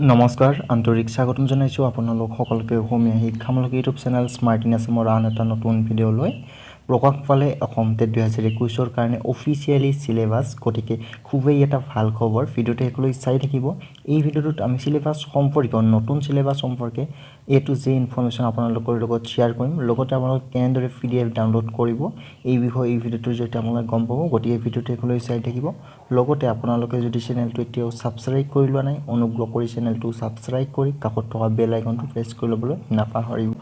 নমস্কাৰ, আন্তৰিক স্বাগতম জনাইছোঁ আপোনালোক সকলোকে অসমীয়া শিক্ষামূলক ইউটিউব চেনেল স্মাৰ্ট ইন আছামৰ আন এটা নতুন ভিডিঅ'লৈ। প্ৰকাশ পালে অসম টেট 2021ৰ কাৰণে অফিচিয়েলি চিলেবাছ। গতিকে খুবেই এটা ভাল খবৰ। ভিডিঅ'টো শেষলৈ চাই থাকিব। এই ভিডিঅ'টোত আমি চিলেবাছ সম্পৰ্কীয়, নতুন চিলেবাছ সম্পৰ্কে এ টু জে ইনফৰ্মেশ্যন আপোনালোকৰ লগত শ্বেয়াৰ কৰিম। লগতে আপোনালোকে কেনেদৰে পিডিএফ ডাউনলোড কৰিব, এই বিষয়ে এই ভিডিঅ'টোৰ জৰিয়তে আপোনালোকে গম পাব। গতিকে ভিডিঅ'টো শেষলৈ চাই থাকিব। লগতে আপোনালোকে যদি চেনেলটো এতিয়াও ছাবস্ক্ৰাইব কৰি লোৱা নাই, অনুগ্ৰহ কৰি চেনেলটো ছাবস্ক্ৰাইব কৰি কাষত থকা বেল আইকনটো প্ৰেছ কৰি ল'বলৈ নাপাহৰিব।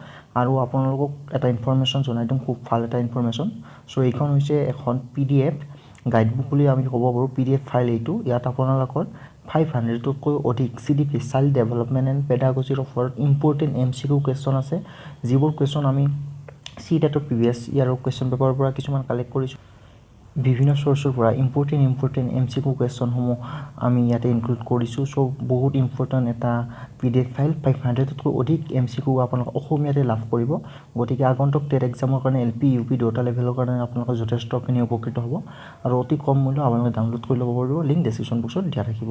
আৰু আপোনালোকক এটা ইনফৰ্মেশ্যন জনাই দিওঁ, খুব ভাল এটা ইনফৰ্মেশ্যন। চ' এইখন হৈছে এখন পিডিএফ গাইডবুক বুলি আমি ক'ব পাৰোঁ। পিডিএফ ফাইল এইটো। ইয়াত আপোনালোকৰ 500তকৈ অধিক CDP, child development and পেডাগজিৰ ওপৰত ইম্পৰ্টেণ্ট এমচিকিউ কুৱেশ্যন আছে, যিবোৰ কুৱেশ্যন আমি চি টেটৰ প্ৰিভিয়াছ ইয়াৰৰ কুৱেশ্যন পেপাৰৰ পৰা কিছুমান কালেক্ট কৰিছোঁ। বিভিন্ন চ'ৰ্চৰ পৰা ইম্পৰ্টেণ্ট এমচিকিউ কুৱেশ্যনসমূহ আমি ইয়াতে ইনক্লুড কৰিছোঁ। চ' বহুত ইম্পৰ্টেণ্ট এটা পিডিএফ ফাইল। 500তকৈ অধিক এমচিকিউ আপোনালোকে অসমীয়াতে লাভ কৰিব। গতিকে আগন্তুক টেট এক্সামৰ কাৰণে, এলপি, ইউপি দুয়োটা লেভেলৰ কাৰণে আপোনালোকে যথেষ্টখিনি উপকৃত হ'ব। আৰু অতি কম মূল্য, আপোনালোকে ডাউনলোড কৰি ল'ব পাৰিব। লিংক ডেছক্ৰিপশ্যন বক্সত দিয়া থাকিব।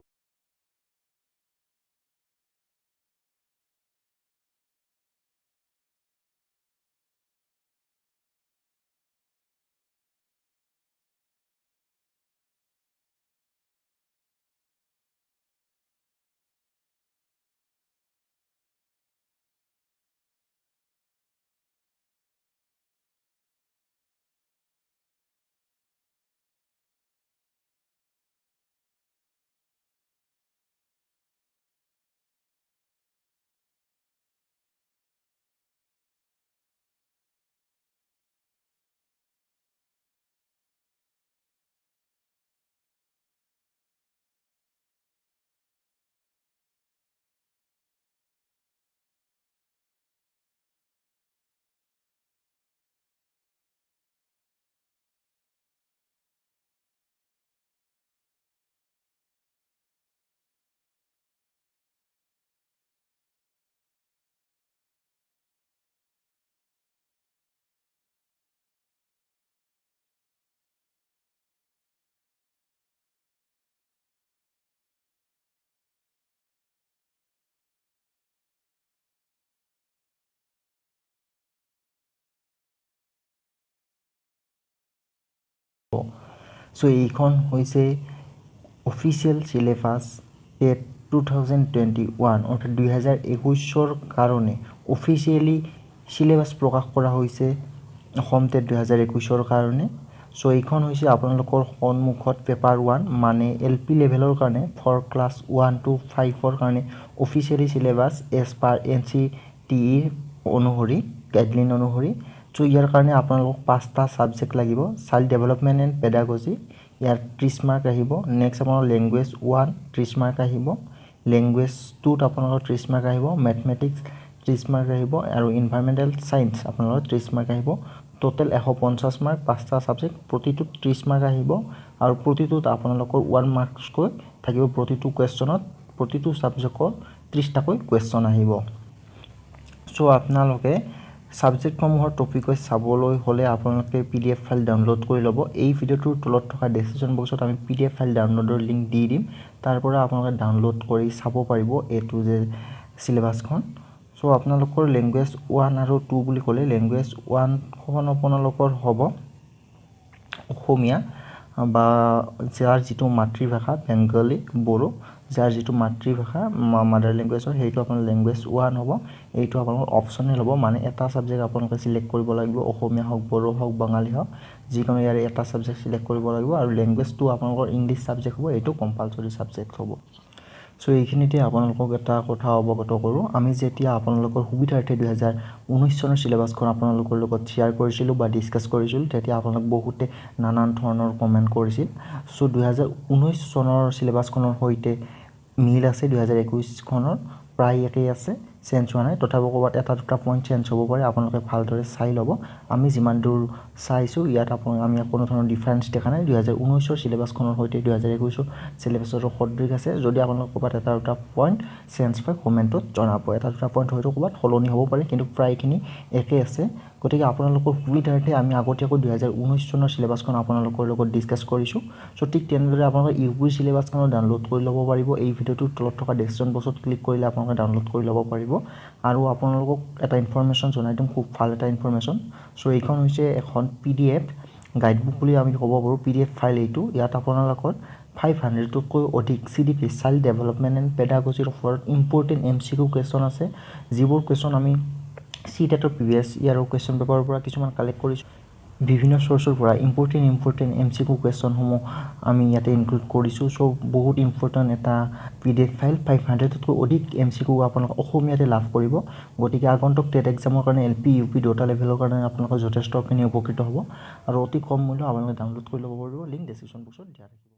চ' এইখন হৈছে অফিচিয়েল চিলেবাছ টেট 2021, অৰ্থাৎ 2021ৰ কাৰণে অফিচিয়েলি চিলেবাছ প্ৰকাশ কৰা হৈছে অসম টেট 2021ৰ কাৰণে। চ' এইখন হৈছে আপোনালোকৰ সন্মুখত পেপাৰ 1, মানে এলপি লেভেলৰ কাৰণে, ফৰ ক্লাছ 1 টু 5ৰ কাৰণে officially syllabus as per এনচিটিইৰ অনুসৰি, গাইডলাইন অনুসৰি। চ' ইয়াৰ কাৰণে আপোনালোকক পাঁচটা ছাবজেক্ট লাগিব। Child development and pedagogy, year 30 mark আহিব। নেক্সট আপোনালোকৰ লেংগুৱেজ 1 30 মাৰ্ক আহিব, লেংগুৱেজ 2ত আপোনালোকৰ 30 মাৰ্ক আহিব, মেথমেটিক্স 30 মাৰ্ক আহিব আৰু ইনভাইৰমেণ্টেল ছায়েন্স আপোনালোকৰ 30 মাৰ্ক আহিব। টোটেল 150 মাৰ্ক, পাঁচটা ছাবজেক্ট, প্ৰতিটোত 30 মাৰ্ক আহিব আৰু প্ৰতিটোত আপোনালোকৰ 1 মাৰ্কছকৈ থাকিব। প্ৰতিটো কুৱেশ্যনত, প্ৰতিটো ছাবজেক্টৰ 30টাকৈ কুৱেশ্যন আহিব। চ' আপোনালোকে ছাবজেক্টসমূহৰ টপিক ৱাইজ চাবলৈ হ'লে আপোনালোকে পিডিএফ ফাইল ডাউনলোড কৰি ল'ব। এই ভিডিঅ'টোৰ তলত থকা ডেছক্ৰিপশ্যন বক্সত আমি পিডিএফ ফাইল ডাউনলোডৰ লিংক দি দিম। তাৰ পৰা আপোনালোকে ডাউনলোড কৰি চাব পাৰিব এ টু জে চিলেবাছখন। চ' আপোনালোকৰ লেংগুৱেজ 1 আৰু 2 বুলি ক'লে লেংগুৱেজ 1খন আপোনালোকৰ হ'ব অসমীয়া বা যাৰ যিটো মাতৃভাষা, বেংগলী, বড়ো, যাৰ যিটো মাতৃভাষা, মাডাৰ লেংগুৱেজ হয়, সেইটো আপোনাৰ লেংগুৱেজ 1 হ'ব। এইটো আপোনালোকৰ অপশ্যনেল হ'ব, মানে এটা ছাবজেক্ট আপোনালোকে চিলেক্ট কৰিব লাগিব, অসমীয়া হওক, বড়ো হওক, বাঙালী হওক, যিকোনো ইয়াৰে এটা ছাবজেক্ট চিলেক্ট কৰিব লাগিব। আৰু লেংগুৱেজ 2 আপোনালোকৰ ইংলিছ ছাবজেক্ট হ'ব, এইটো কম্পালচৰি ছাবজেক্ট হ'ব। চ' এইখিনিতে আপোনালোকক এটা কথা অৱগত কৰোঁ। আমি যেতিয়া আপোনালোকৰ সুবিধাৰ্থে 2019 চনৰ চিলেবাছখন আপোনালোকৰ লগত শ্বেয়াৰ কৰিছিলোঁ বা ডিছকাছ কৰিছিলোঁ, তেতিয়া আপোনালোক বহুতে নানান ধৰণৰ কমেণ্ট কৰিছিল। চ' 2019 চনৰ চিলেবাছখনৰ সৈতে মিল আছে 2021খনৰ, প্ৰায় একেই আছে, চেঞ্জ হোৱা নাই। তথাপিও ক'ৰবাত এটা দুটা পইণ্ট চেঞ্জ হ'ব পাৰে, আপোনালোকে ভালদৰে চাই ল'ব। আমি যিমান দূৰ চাইছোঁ, ইয়াত আমি কোনো ধৰণৰ ডিফাৰেঞ্চ দেখা নাই। 2019ৰ চিলেবাছখনৰ সৈতে 2021ৰ চিলেবাছৰ সদৃশ আছে। যদি আপোনালোকে ক'ৰবাত এটা দুটা পইণ্ট চেঞ্জ পায়, কমেণ্টত জনাব। এটা দুটা পইণ্ট হয়তো ক'ৰবাত সলনি হ'ব পাৰে, কিন্তু প্ৰায়খিনি একেই আছে। গতিকে আপোনালোকৰ সুবিধাৰ্থে আমি আগতীয়াকৈ 2019 চনৰ চিলেবাছখন আপোনালোকৰ লগত ডিছকাছ কৰিছোঁ। চ' ঠিক তেনেদৰে আপোনালোকে ইউ পিৰ চিলেবাছখনো ডাউনলোড কৰি ল'ব পাৰিব। এই ভিডিঅ'টোৰ তলত থকা ডেছক্ৰিপশ্যন বক্সত ক্লিক কৰিলে আপোনালোকে ডাউনলোড কৰি ল'ব পাৰিব। আৰু আপোনালোকক এটা ইনফৰমেশ্যন জনাই দিম, খুব ভাল এটা ইনফৰমেশ্যন। চ' এইখন হৈছে এখন PDF guidebook বুলি আমি ক'ব পাৰোঁ, PDF file এইটো। ইয়াত আপোনালোকৰ 500তকৈ অধিক CDP, child development and পেডাগজিৰ ওপৰত ইম্পৰ্টেণ্ট MCQ question আছে, যিবোৰ কুৱেশ্যন আমি চি টেটৰ প্ৰিভিয়াছ ইয়াৰৰ কুৱেশ্যন পেপাৰৰ পৰা কিছুমান কালেক্ট কৰিছোঁ। বিভিন্ন চ'ৰ্চৰ পৰা ইম্পৰ্টেণ্ট MCQ কুৱেশ্যনসমূহ আমি ইয়াতে ইনক্লুড কৰিছোঁ। চ' বহুত ইম্পৰ্টেণ্ট এটা PDF file, 500তকৈ অধিক MCQ আপোনালোকে অসমীয়াতে লাভ কৰিব। গতিকে আগন্তুক টেট এক্সামৰ কাৰণে LP, UP দুটা লেভেলৰ কাৰণে আপোনালোকে যথেষ্টখিনি উপকৃত হ'ব আৰু অতি কম মূল্য আপোনালোকে ডাউনলোড কৰি ল'ব পাৰিব। লিংক ডেছক্ৰিপশ্যন বক্সত দিয়া থাকিব।